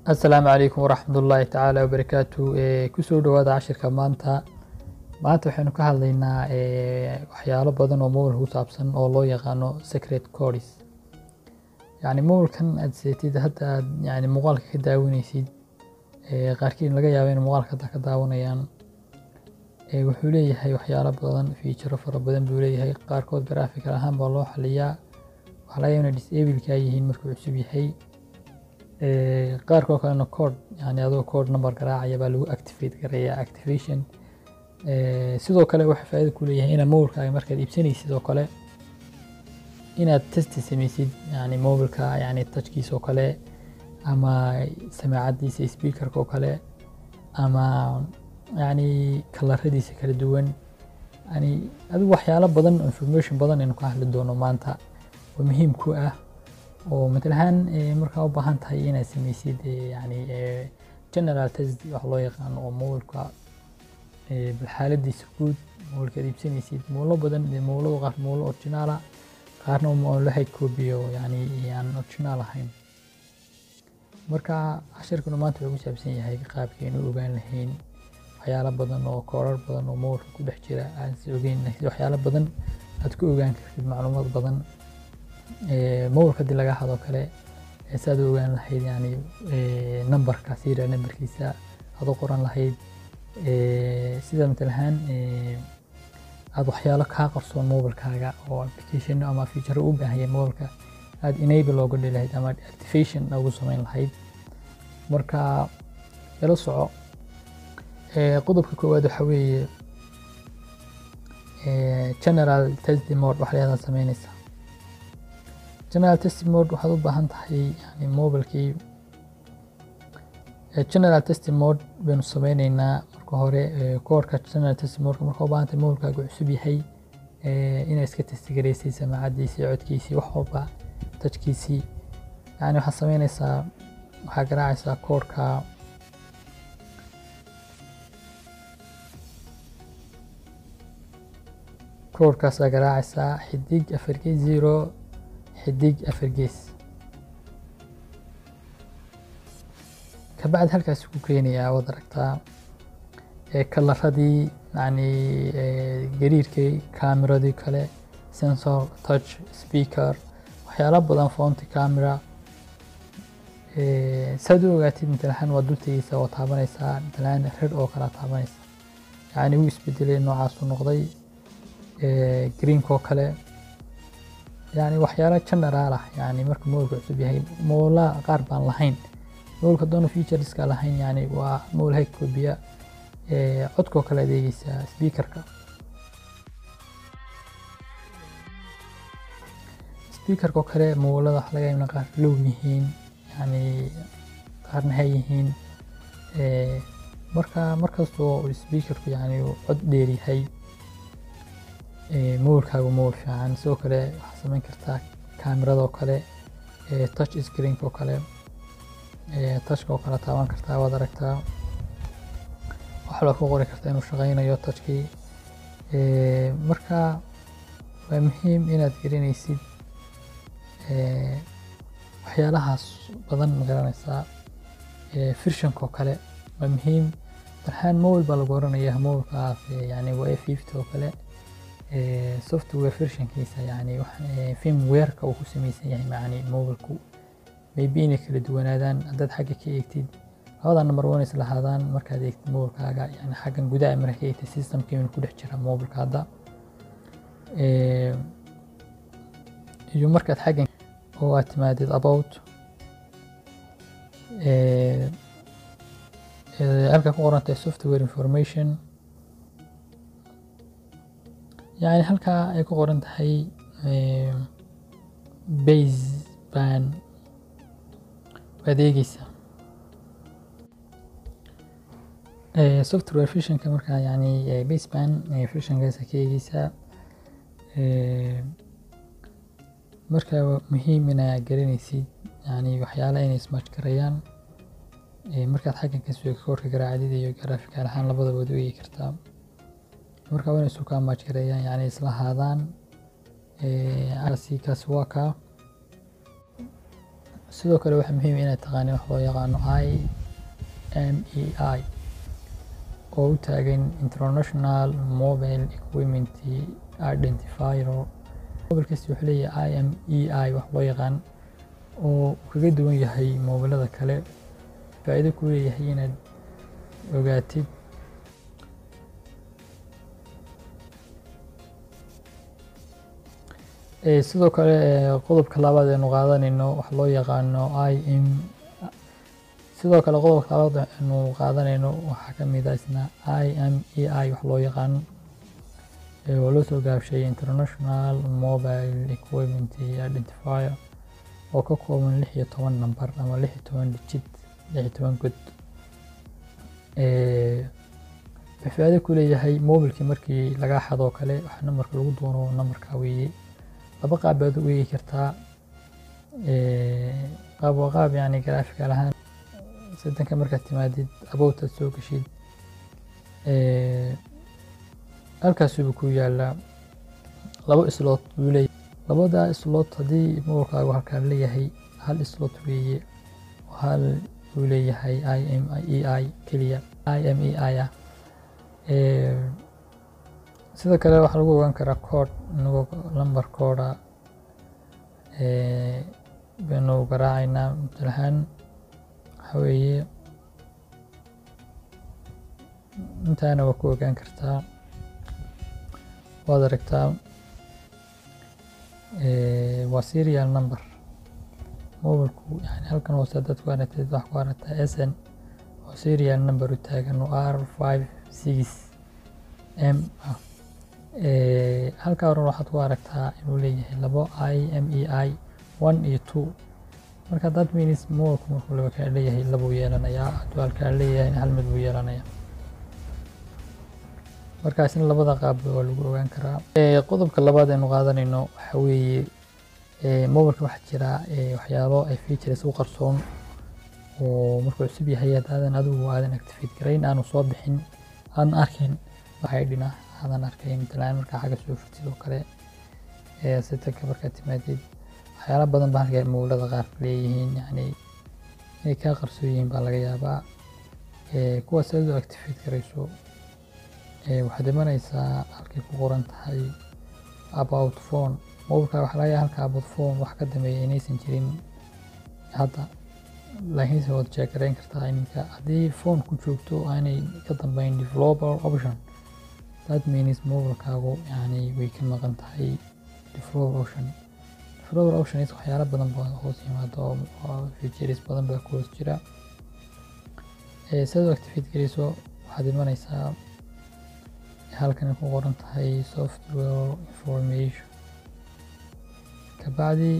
Asalaamu calaykum waraxmatullaahi tacaala wabarakaatu. Kusoo dhawaada cashirka maanta. Maanta waxaynu ka hadlaynaa waxyaalo badan oo mobilka ku saabsan oo loo yaqaano secret codes. Yacni mobilkan aad seetid hadda, aad yani muuqaalka ka daawanaysid, qaarkiin laga yaabo inay muuqaalka hadda ka daawanayaan, wuxuu leeyahay waxyaalo badan, feature fara badan buu leeyahay. Qaarkood graphical ahaan baa loo xaliyaa, waxaa laga yaabaa inay disable kaa yihiin markuu cusub yahay. Qaarkood kalena code, yani adoo code number garaacaya baa lagu activate gareeyaa, activation. Sidoo kale waxa faa'iido ku leeyahay inaad mobilkaaga markaad iibsanaysid oo kale inaad test sameysid, yani mobilka, yani touchkiisa oo kale ama samaacadiisa speakerka oo kale ama yani kalaradiisa kala duwan, yani adigu waxyaalo badan, information badan aynu ka hadli doono maanta oo muhiim ku ah, oo matal ahaan markaa u baahan tahay inaad sameysid yani general test wax loo yaqaano oo mobilka bal xaaladiisa guud. Mobilka aad iibsanaysid moolo badan, dee mooladu qaar moolo original ah, qaarna moolo high copy oo yani aan original ahayn. Marka cashirkanu maanta wuxuu ku saabsan yahay qaabkaynu u ogaan lahayn waxyaalo badan oo koorar badan oo mobilka ku dhex jira aan is ogeyn, laakiin waxyaalo badan aad ku ogaan kartid, macluumaad badan. Mobilka haddii laga hadlo kale, saad u ogaan lahayd yani numberka, serial numberkiisa aad u qoran lahayd, sida matal ahaan aad waxyaalo kaa qarsoon mobilkaaga oo application ama feature u baahan yahay mobilka aad enable looga dhigi lahayd ama activation ugu samayn lahayd. Marka ila soco. Qodobka koowaad waxa weeye general test mode wax la yiraahdo sameynaysaa. General test mode waxaad u baahan tahay yani mobilkii, general test mode baynu sameyneynaa marka hore. Koodhka general test mode marka u baahan tahay mobilkaagu cusub yahay, inaad iska test gareysay samaacadiisii, codkiisii, wax walba, touchkiisii, yani waxaad sameynaysaa, waxaad garaacaysaa koodhka koodhkaasaa garaacaysaa *4*0*4*. Kabacdi halkaas ku keenayaa, waad aragtaa kalaradii, yani gariirkii, kaamiradii kale, sensor, touch, speaker, waxyaalo badan, front camera. Saad u ogaatid, matal ahaan waad dul tegeysaa, waa taabanaysaa, matal ahaan red oo kale taabanaysaa, yani wuu isbedelay, noocaasuu noqday, greenka oo kale, yani waxyaalo general ah. Yani marka mobilka cusub yahay, mobilada qaar baan lahayn, mobilka doona featureska lahayn, yani waa mobil high copy. Codka oo kale adeegeysaa, speakerka oo kale mobilada waxa laga yaabaa qaar low yihiin, yani qaarna high yihiin. Marka markastoo speakerku yani cod dheer yahay, mobilkaagu mobil fiican. Sidoo kale waxaad samayn kartaa kaamirada oo kale, touch screenka oo kale, touchka oo kale taaban kartaa, waad aragtaa, waxa loo ku qori kartaa inuu shaqeynayo touchkii. Marka waa muhiim inaad garanaysid waxyaalahaas badan, ma garanaysaa. Versionka oo kale waa muhiim. Marhaan mobil baa lagu oranayaa mobilkaas, yani waa A50 oo kale, software versionkiisa, yani firmware-ka uu ku sameysan yahay, yani mobilku maybe inay kala duwanaadaan. Haddaad xagga ka eegtid, labada number one is lahaadaan. Markaad eegtid mobilkaaga, yani xaggan gudaha markaad ka eegtid systemka inuu ku dhex jira mobilka hadda, iyo markaad xaggan oo aad timaadid about, halka ku qoran tahay software information, yani halkaa ay ku qoran tahay baseband waad eegeysaa software versionka. Markaa yani baseband versionkaasa ka eegeysaa. Marka waa muhiim inaad garanaysid yani waxyaala inay is match garayaan. Markaad xaggan ka soo koodhka garaacdid iyo graphical ahaan labadaba waad u eegi kartaa. Marka waa inay isu kaa match gareeyaan, yani isla haadaan. Kaasi waa kaa. Sidoo kale waxaa muhiim inaad taqaanin wax loo yaqaano IMEI, oo u taagan International Mobile Equipment Identifier. Mobil kasta wuxuu leeyahay IMEI wax loo yaqaan oo kaga duwan yahay mobilada kale, faa'iido ku leeyahay inaad ogaatid. Sidoo kale qodobka labaad aynu qaadanayno wax loo yaqaano IM. Sidoo kale qodobka labaad aynu qaadanayno waxaa ka mid ah isna IMEI wax loo yaqaano, oo loo soo gaabshay International Mobile Equipment Identifier, oo ka kooban 16 number ama 16 digit, 16 god. Wuxuu faa'iido ku leeyahay mobilkii markii laga xado oo kale, waxa nambarka lagu doono nambarka weeye. Laba qaab baad u eegi kartaa. Qaab waa qaab yani graphical ahaan, settingka markaad timaadid, about aad soo gashid, halkaasuba ku yaalaa. Labo slot buu leeyahay. Labada slot haddii mobilkaagu halkaan leeyahay, hal slot weeye, hal uu leeyahay IMEI keliya, IMEI ah. Sidoo kale waxaa lagu ogaan karaa code, inagoo lambar code baynu garaacaynaa. Matal ahaan waxa weeye intaana waa ku ogaan kartaa. Waad aragtaa, waa serial number mobilku. Yani halkan hoose haddaad ku aragtid, waxaa ku aragtaa SN oo serial number u taagan oo R56M ah. Halka horan waxaad ku aragtaa inuu leeyahay labo IMEI, 1 iyo 2. Marka that means mobilku markuu laba kaa leeyahay, labuu yeelanayaa, hadduu halkaa leeyahay hal mid buu yeelanayaa. Markaasina labada qaab waa lagu ogaan karaa. Qodobka labaad aynu qaadanayno waxa weeye, mobilka waxaa jira waxyaabo ay features u qarsoon oo markuu cusub yahay haddaadan adigu aadan activate garayn aanu soo bixin, aadan arkayn waxay dhina aadan arkayn. Matalan markaa xagga soo furtid oo kale, settingka markaad timaadid, waxyaalo badan baa halka mobilada qaar leeyihiin, yani inay kaa qarsoon yihiin baa laga yaabaa. Kuwaas aad u activate garayso, waxaad imanaysaa halkay ku qoran tahay about phone. Mobilka waxaa laga yaabaa halka about phone wax ka dambeeya inaysan jirin hadda, laakiinse waad check garayn kartaa iminka. Haddii phone ku joogto aanay ka dambeyn developer option, that means mobilkaagu yani way ka maqan tahay developer option. Developer options waxyaalo badan baa hoos yimaada oo features badan baa ku hoos jira. Si aad u activate garayso, waxaad imanaysaa halkan ay ku qoran tahay software information. Kabacdi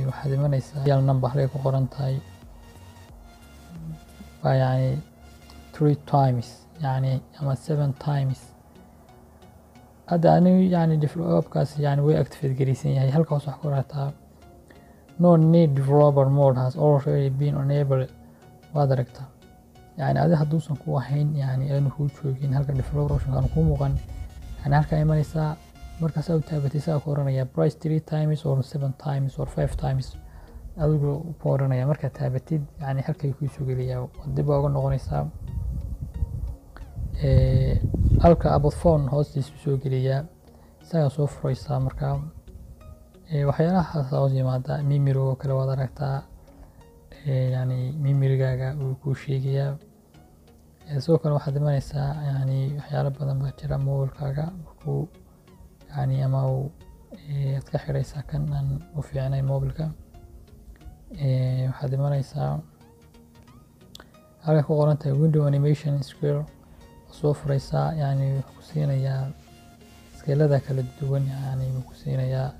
waxaad imanaysaa serial number halkay ku qoran tahay, waa yani three times yani ama seven times. Hadda anigu yani developerkaas yani way activate garaysan yahay. Halka hoos waxaa ku aragtaa "No need, developer mode has already been enabled." Waad aragtaa, yani adi hadduusan ku ahayn, yani aanu kuu joogin halka developer option aanu kuu muuqan, yani halkaa imanaysaa. Markaasaa u taabatay, saa ku oranaya "Press three times or seven times or five times" adigu ku oranaya. Markaad taabatid, yani halkay kuu soo geliyaa, dib baa uga noqonaysaa. Halka about phone hoostiisu soo geliyaa, isagaa soo furaysaa. Markaa waxyaalahaas hoos yimaada memory oo kale waad aragtaa, yani memorygaaga uu kuu sheegayaa. Sidoo kale waxaad imanaysaa, yani waxyaalo badan baa jira mobilkaaga markuu yani ama uu aad ka xiraysaa kan aan u fiicnay mobilka. Waxaad imanaysaa halka ku qoran tahay window animation scale, soo furaysaa. Yani wuxuu ku siinayaa scalada kala duwan, yani wuu ku siinayaa.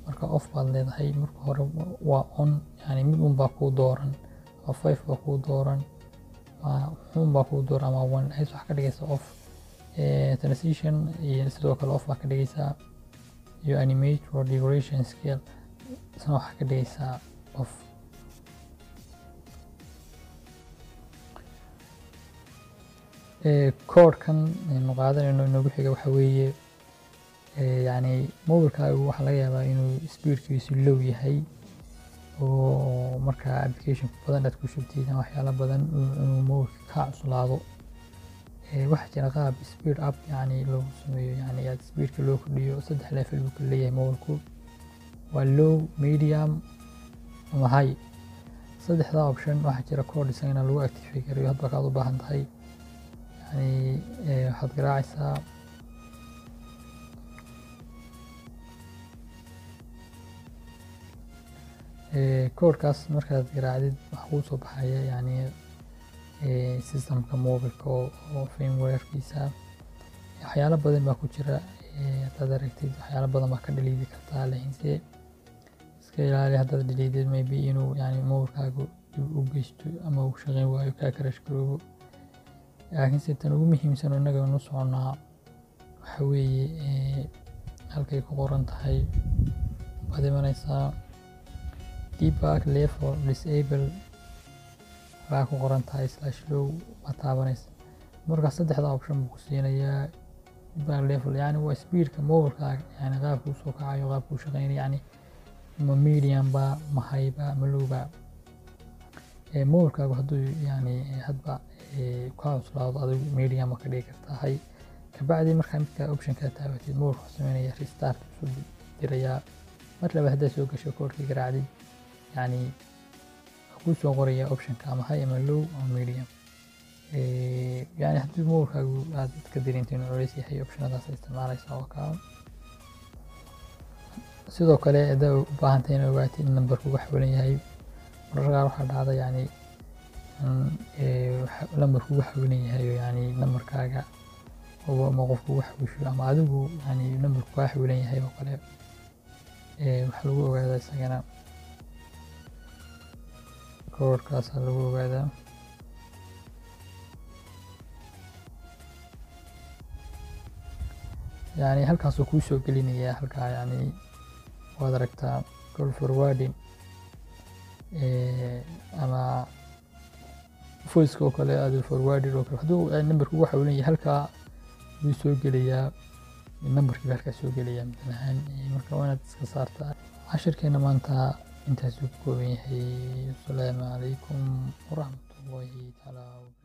Marka off baad leedahay, marka hore waa on, yani mid un baa kuu dooran, waa five baa kuu dooran, waa xun baa kuu dooran ama one hays waxaa ka dhigaysa off. Transition iyo sidoo kale off baa ka dhigaysaa, iyo animate or duration scale isna waxaa ka dhigaysaa off. Koodhkan aynu qaadanayno inoogu xiga waxa weeye, yani mobilkaagu waxaa laga yaabaa inuu speedkiisu low yahay. Oo marka application badan aad ku shubtid ama waxyaalo badan inuu mobilka kaa cuslaado. Waxaa jira qaab speed up yani loogu sameeyo, yani aad speedka loo kordhiyo. Saddex level buu kala leeyahay mobilku: waa low, medium ama high. Saddexda option waxaa jira code isagana lagu activate karayo hadba kaad u baahan tahay. Yani waxaad garaacaysaa codekaas. Markaad garaacdid, waxaa kuu soo baxaya yani systemka mobilka oo firmwarekiisa. Waxyaalo badan baa ku jira. Haddaad aragtid, waxyaalo badan baa ka dhaliidi kartaa, laakiinse iska ilaali. Haddaad dhaliidid, maybe inuu yani mobilkaagu dib u geysto ama uu shaqeyn waayo, kaa crash garoobo. Laakiinse tan ugu muhiimsan oo innaga nu soconnaa waxa weeye halkay ku qoran tahay baad imanaysaa, debug level disable baa ku qoran tahay, /low baad taabanaysa. Marka saddexda option buu ku siinayaa. Debug level yani waa speedka mobilkaaga, yani qaabka uu soo kacayo, qaabka uu shaqeynayo, yani ma medium ba, ma high ba, ma low ba. Mobilkaagu hadduu yani hadba kaa cuslaado, adigu medium ma ka dhigi kartaa, high. Kabacdi markaa midka optionka taabatid, mobilka wuxuu sameynaya restart soo dirayaa. Mar labaad haddaad soo gasho, koodhkii garaacdid, yani wuxuu kuu soo qorayaa optionka ama high ama low ama medium. Yani haddii mobilkaagu aad ka dareento inuu culays yahay, optionadaas isticmaalaysa oo kaa. Sidoo kale, haddaa u baahantahay inaad ogaatid in nambarku uga xawilan yahay, mararka qaar waxaa dhacda yani lambarku uga xawilan yahay oo yani nambarkaaga ama qofku uga xawisho ama adigu yani nambarku kaa xawilan yahay oo kale, waxaa lagu ogaadaa isagana koodhkaasaa lagu ogaadaa. Yani halkaasuu kuu soo gelinayaa halkaa. Yani waad aragtaa call forwarding ama voiceka oo kale aad forwarded oo kale. Hadduu nambarku ugu xawilan yahay, halkaa buu soo gelayaa, nambarkii baa halkaa soo gelayaa midan ahaan. Marka waa inaad iska saartaa. Cashirkeena maanta intaasuu ku kooban yahay. Asalaamu calaykum waraxmatullaahi tacaala wabarakatu.